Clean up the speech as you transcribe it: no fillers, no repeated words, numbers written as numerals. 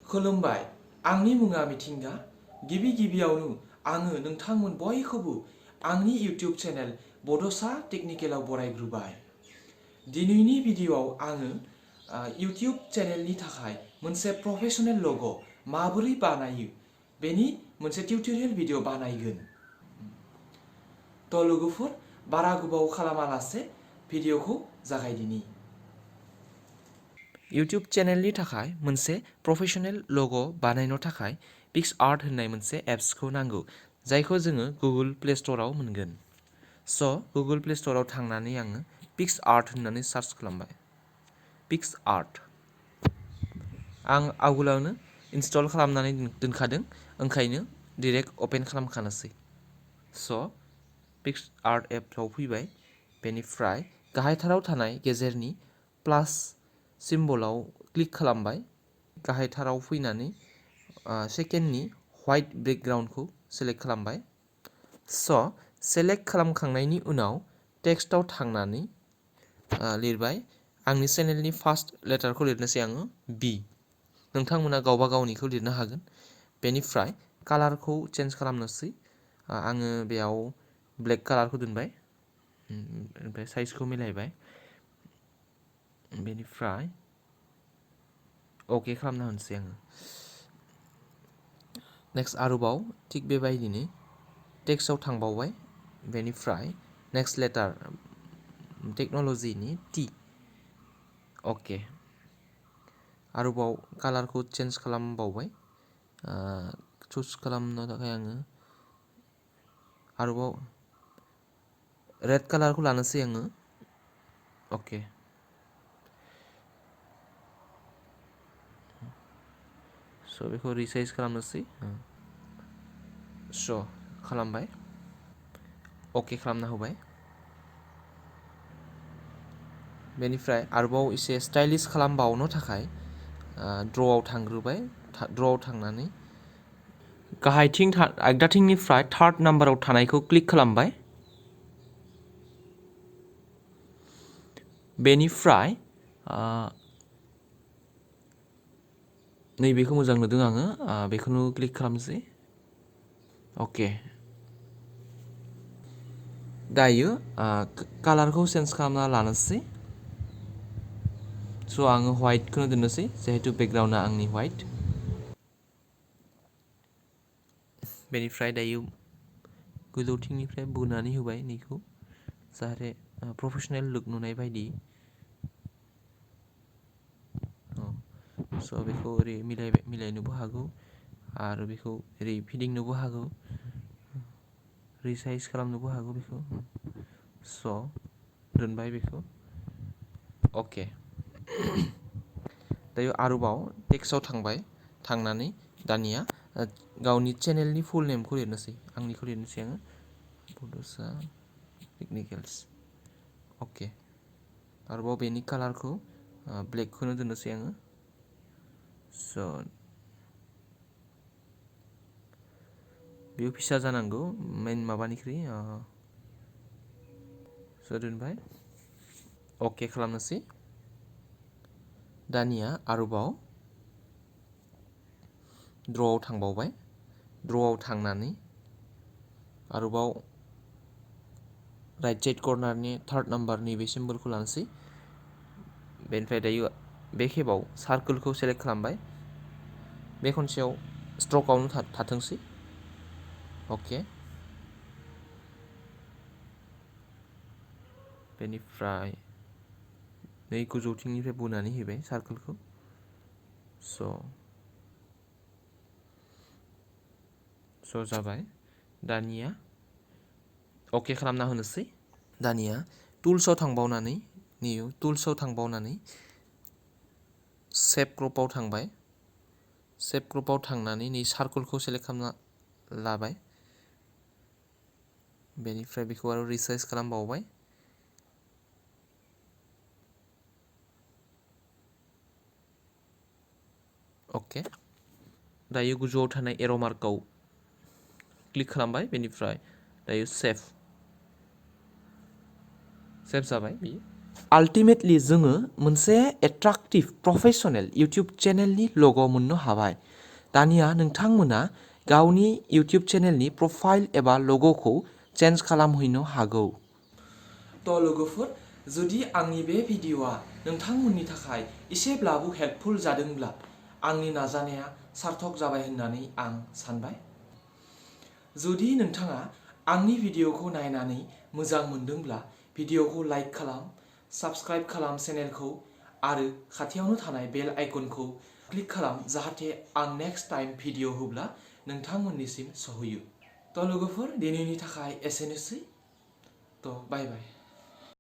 खुलुमबाय आंनि मुङा मिथिंगा गिबियावनो आङो नोंथांमोन बयखौबो आंनि YouTube चेनेल बड'सा टेक्निकेलाव बरायग्रोबाय दिनैनि भिडिअआव आङो YouTube चेनेलनि थाखाय मोनसे प्रफेशनेल लग' माबोरै बानायो बेनि मोनसे टिउटरियेल भिडिअ बानायगोन थ' लोगोफोर बारा गोबाव खालामालासे भिडिअखौ जागायदिनि YouTube चेनेलनि थाखाय मोनसे प्रफेशनेल लग' बानायनो थाखाय पिक्सआर्ट होननाय मोनसे एप्सखौ नांगौ जायखौ जोङो गुगोल प्ले स्ट'राव मोनगोन स' गुगोल प्ले स्ट'राव थांनानै आङो पिक्सआर्ट होननानै सार्च खालामबाय पिक्सआर्ट आं आवगोलावनो इनस्टल खालामनानै दोनखादों ओंखायनो डाइरेक्ट अपेन खालामखानोसै स' पिक्सआर्ट एपआव फैबाय बेनिफ्राय गाहायथाराव थानाय गेजेरनि प्लास सिम्बलाव क्लिक खालामबाय गाहायथाराव फैनानै सेकेन्डनि व्हाइट बेकग्राउन्डखौ सेलेक्ट खालामबाय स' सेलेक्ट खालामखांनायनि उनाव टेक्स्टआव थांनानै लिरबाय आंनि चेनेलनि फार्स्ट लेटारखौ लिरनोसै आङो बि नोंथांमोना गावबा गावनिखौ लिरनो हागोन बेनिफ्राय कालारखौ चेन्ज खालामनोसै आङो बेयाव ब्लेक कालारखौ दोनबाय ओमफ्राय साइजखौ मिलायबाय बेनिफ्राय अके खालामना होनोसै आङो नेक्स्ट आरोबाव थिग बेबायदिनो टेक्स्टआव थांबावबाय बेनिफ्राय नेक्स्ट लेटार टेक्न'लजिनि टि अके आरोबाव कालारखौ चेन्ज खालामबावबाय चुज खालामनो थाखाय आङो आरोबाव रेड कालारखौ लानोसै आङो अके स' बेखौ रिसाइज खालामनोसै स' खालामबाय अके खालामना होबाय बेनिफ्राय आरोबाव एसे स्टाइलिश खालामबावनो थाखाय ड्र'आव थांग्रोबाय ड्र'आव थांनानै गाहायथिं आगदाथिंनिफ्राय थार्ड नाम्बाराव थानायखौ क्लिक खालामबाय बेनिफ्राय नैबेखौ मोजां नुदों आङो बेखौनो क्लिक खालामसै अके दायो कालारखौ चेन्ज खालामना लानोसै स' आङो व्हाइटखौनो दोननोसै जिहेतु बेकग्राउन्डआ आंनि व्हाइट बेनिफ्राय दायो गोजौथिंनिफ्राय बोनानै होबाय नैखौ जाहाथे प्रफेशनेल लुक नुनाय बायदि स' बेखौ ओरै मिलायनोबो हागौ आरो बेखौ ओरै फिदिंनोबो हागौ रिसाइज खालामनोबो हागौ बेखौ स' दोनबाय बेखौ अके दायो आरोबाव टेक्स्टआव थांनानै दानिया गावनि चेनेलनि फुल नेमखौ लिरनोसै आंनिखौ लिरनोसै आङो बड'सा टेक्निकेल्स अके आरोबाव बेनि कालारखौ ब्लेकखौनो दोननोसै आङो स' बेयो फिसा जानांगौ मेइन माबानिख्रुइ स' दोनबाय अके खालामनोसै दानिया आरोबाव ड्र'आव थांबावबाय ड्र'आव थांनानै आरोबाव राइट साइड कर्नारनि थार्ड नाम्बारनि बे सिम्बलखौ लानोसै बेनिफ्राय दायो बे खेबाव सार्कोलखौ सेलेक्ट खालामबाय बे खनसेयाव स्ट्रकआवनो थाथोंसै अके बेनिफ्राय नै गोजौथिंनिफ्राय बोनानै होबाय सार्कोलखौ स' जाबाय दानिया अके खालामना होनोसै दानिया टुल्सआव थांबावनानै सेप क्रपआव थांबाय सेप क्रपआव थांनानै नै सार्कोलखौ सेलेक्ट खालामना लाबाय बेनिफ्राय बेखौ आरो रिसाइज खालामबावबाय अके दायो गोजौआव थानाय एर' मार्कआव क्लिक खालामबाय बेनिफ्राय दायो सेभ जाबाय बियो आल्टिमेटलि जोङो मोनसे एट्राक्टिभ प्रफेसनेल इउटिउब चेनेलनि लग' मोननो हाबाय। दानिया नोंथांमोना गावनि इउटिउब चेनेलनि प्रफाइल एबा लग'खौ चेन्ज खालामहैनो हागौ। थ' लोगोफोर, जुदि आंनि बे भिडिअ'आ नोंथांमोननि थाखाय एसेब्लाबो हेल्पफुल जादोंब्ला आंनि नाजानाया सार्थक जाबाय होननानै आं सानबाय। जुदि नोंथाङा आंनि भिडिअ'खौ नायनानै मोजां मोनदोंब्ला भिडिअ'खौ लाइक खालाम, साबस्क्राइब खालाम चेनेलखौ आरो खाथियावनो थानाय बेल आइकनखौ क्लिक खालाम जाहाथे आं नेक्स्ट टाइम भिडिअ' होब्ला नोंथांमोननिसिम सहैयो। थ' लोगोफोर, दिनैनि थाखाय एसेनोसै। थ' बाय बाय।